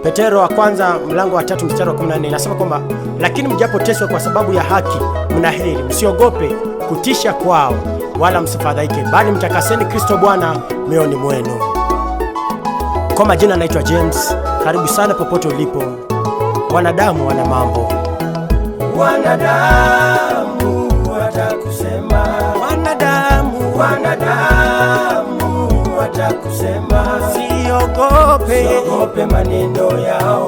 Petero wa kwanza mlango wa 3 mstari wa 14 inasema kwamba lakini mjapoteswa kwa sababu ya haki mna heri, msiogope kutisha kwao wala msifadhaike, bali mtakaseni Kristo Bwana mioyoni mwenu. Kwa majina naitwa James, karibu sana popote ulipo. Wanadamu wana mambo. Wanadamu watakusema, wanadamu, wanadamu watakusema, siogope, siogope maneno yao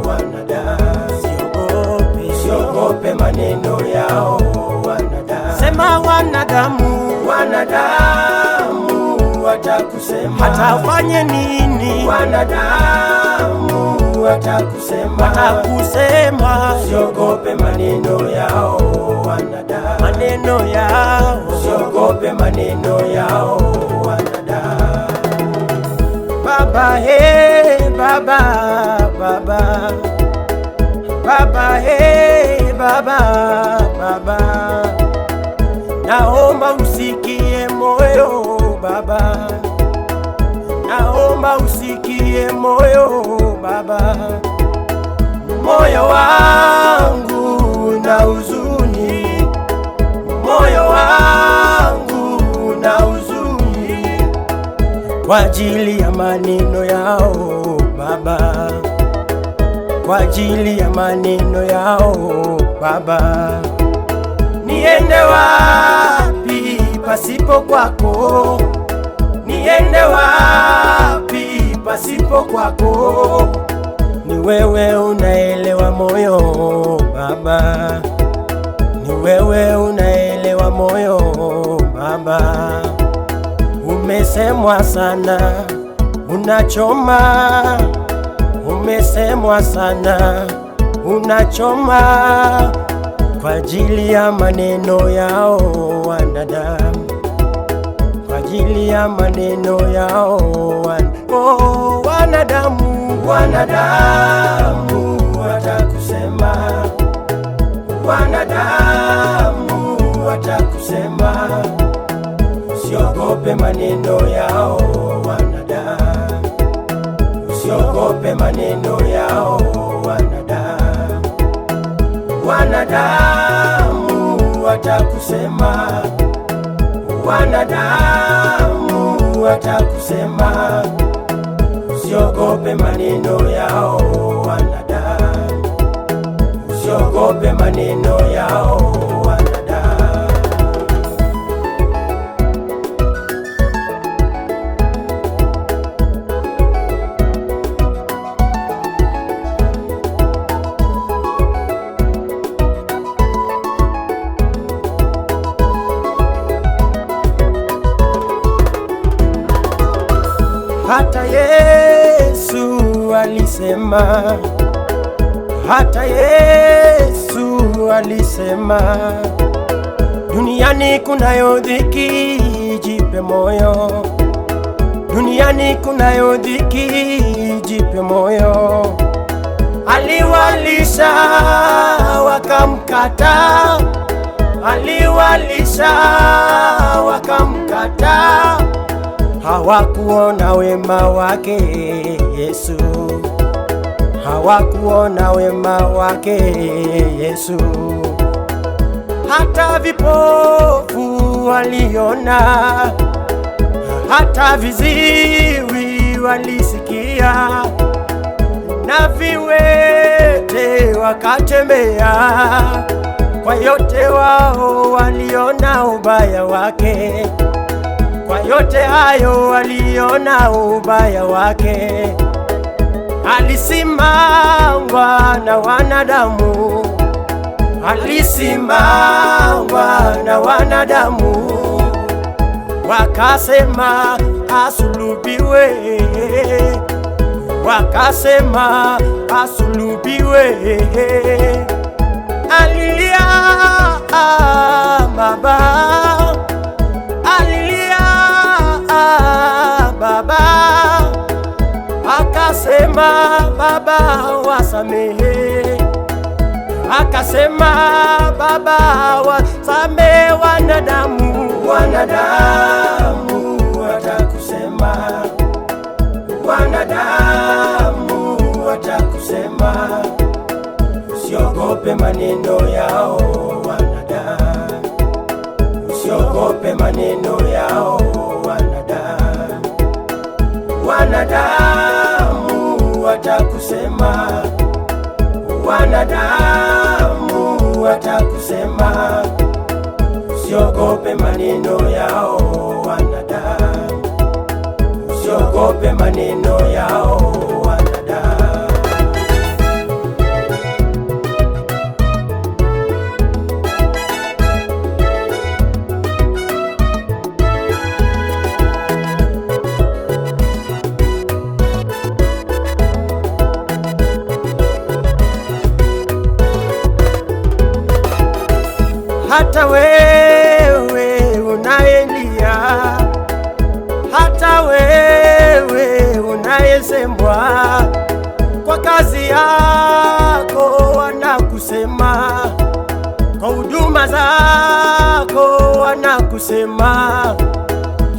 wanadamu, siogope, siogope maneno yao wanadamu. Sema wanadamu, wanadamu watakusema, hata ufanye nini, wanadamu watakusema, watakusema, siogope maneno yao wanadamu, maneno yao, siogope maneno yao wanadamu. Baba hey, baba baba baba hey, baba baba, naomba usikie moyo baba, naomba usikie moyo baba, moyo wangu na huzuni, moyo wangu na huzuni kwa ajili ya maneno yao baba, kwa ajili ya maneno yao baba. Niende wapi pasipo kwako? Niende wapi pasipo kwako? Ni wewe unaelewa moyo baba, ni wewe unaelewa moyo baba. Umesemwa sana unachoma, umesemwa sana unachoma kwa ajili ya maneno yao wanadamu, kwa ajili ya maneno yao wanadamu. Wanadamu watakusema, wanadamu watakusema, usiogope maneno yao wanadamu, usiogope maneno yao wanadamu. Wanadamu watakusema, wanadamu watakusema, usiogope maneno yao wanadamu, usiogope maneno yao wanadamu. Hata Yesu alisema, hata Yesu alisema, duniani kunayo dhiki, jipe moyo. Duniani kunayo dhiki, jipe moyo. Aliwalisha wakamkataa, aliwalisha wakamkataa, hawakuona wema wake Yesu, hawakuona wema wake Yesu. Hata vipofu waliona, hata viziwi walisikia, na viwete wakatembea. Kwa yote wao waliona ubaya wake, kwa yote hayo waliona ubaya wake. Alisimangwa na wanadamu, alisimangwa na wanadamu, wakasema asulubiwe, wakasema asulubiwe. Alilia baba, alilia baba, akasema baba wasamehe, akasema baba wasamehe wanadamu. Wanadamu watakusema, wanadamu watakusema, watakusema, usiogope maneno yao wanadamu, usiogope maneno yao wanadamu. Wanadamu watakusema, wanadamu watakusema, usiogope maneno yao wanadamu, usiogope maneno yao wanadamu. Hata wewe unayelia, hata wewe unayesemwa, kwa kazi yako wanakusema, kwa huduma zako wanakusema,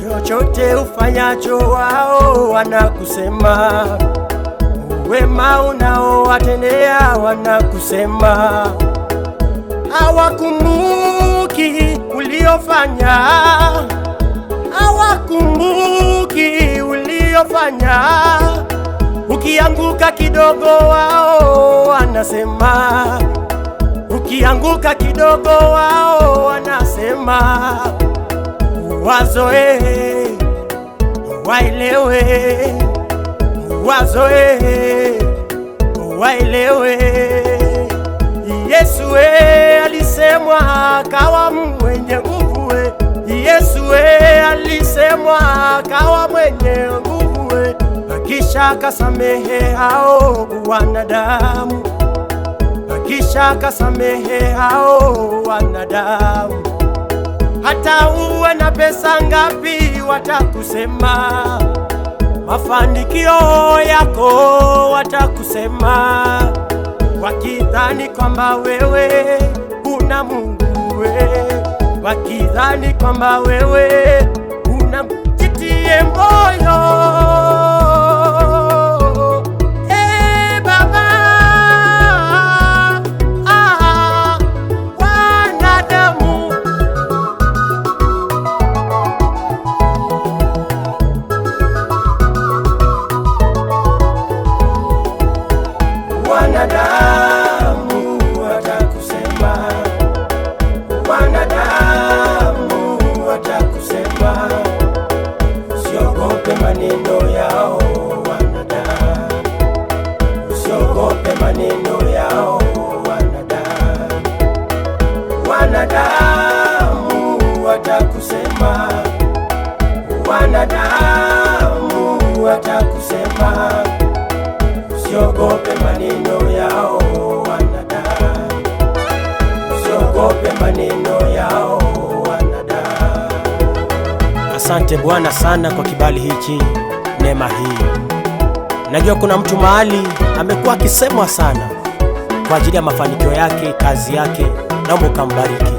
chochote ufanyacho wao wanakusema, wema unaowatendea wanakusema. Hawakumbuki uliofanya, hawakumbuki uliofanya. Ukianguka kidogo wao wanasema, ukianguka kidogo wao wanasema. Wazoe waelewe, wazoe waelewe. Yesu alisemwa akawa mwenye nguvu, Yesu alisemwa akawa mwenye nguvu, akisha akasamehe hao wanadamu, akisha akasamehe hao wanadamu. Hata uwe na pesa ngapi watakusema, mafanikio yako watakusema, wakidhani kwamba wewe una Mungu, wakidhani kwamba wewe una. Jitie moyo Baba, wanadamu. Wanadamu watakusema, wanadamu watakusema, usiogope maneno yao wanadamu, usiogope maneno yao wanadamu. Wanadamu watakusema, wanadamu watakusema, usiogope maneno yao wanadamu, usiogope maneno yao wanadamu. Asante Bwana sana kwa kibali hichi, neema hii. Najua kuna mtu mahali amekuwa akisemwa sana kwa ajili ya mafanikio yake, kazi yake. Naomba ukambariki.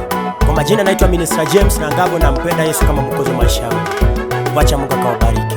Kwa majina naitwa Minister James Nangabo, nampenda Yesu kama Mwokozi wa maisha yangu. Wacha Mungu akawabariki.